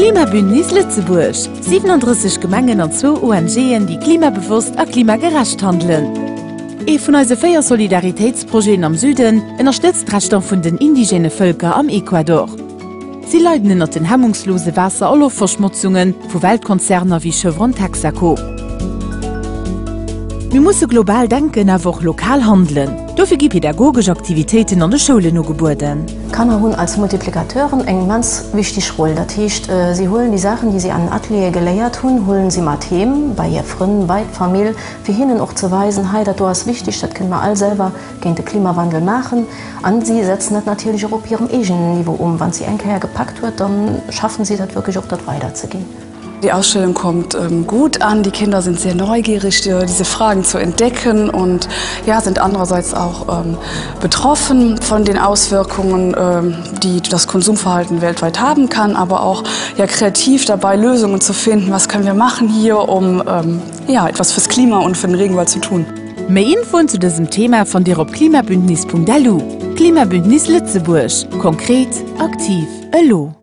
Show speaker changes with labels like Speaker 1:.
Speaker 1: D'Klimabündnis Lëtzebuerg, 37 Gemengen an zwou ONGen, déi klimabewosst a klimagerecht handelen. Ee vun eise 4 Solidaritéitsprojeten am Süden ënnerstëtzt d'Rechter vun den indigène Vëlker am Ecuador. Si leiden ënnert den hemmungslose Waasser a Loftverschmotzunge vu Weltkonzerner wéi Chevron Texaco. Mir musse global denken, awer och lokal handelen. Dofir gi pedagogesch Aktivitéiten an de Schoulen ugebueden.
Speaker 2: Kanner hunn als Multiplicateuren eng immens wichteg Roll. Dat heescht, si huelen déi Saachen, déi si an den Ateliere geléiert hunn, huelen si mat heem bei hir Frënn, bei d'Famill, fir hinnen och ze weisen, hei dat do ass wichteg, dat kënne mer all selwer géint de Klimawandel maachen. An si setzen dat natierlech och op hirem eegenen Niveau um. Wann si eng Kéier gepackt huet, da schaffen si dat wierklech och, dat weiderzeginn.
Speaker 3: Die Ausstellung kommt ähm, gut an. Die Kinder sind sehr neugierig, diese Fragen zu entdecken und ja, sind andererseits auch ähm, betroffen von den Auswirkungen, ähm, die das Konsumverhalten weltweit haben kann, aber auch ja, kreativ dabei Lösungen zu finden. Was können wir machen hier, um ähm, ja, etwas fürs Klima und für den Regenwald zu tun?
Speaker 1: Méi Infoen zu dësem Thema fannt Dir op klimabündnis.lu. Klimabündnis Lëtzebuerg, konkret, aktiv, elo!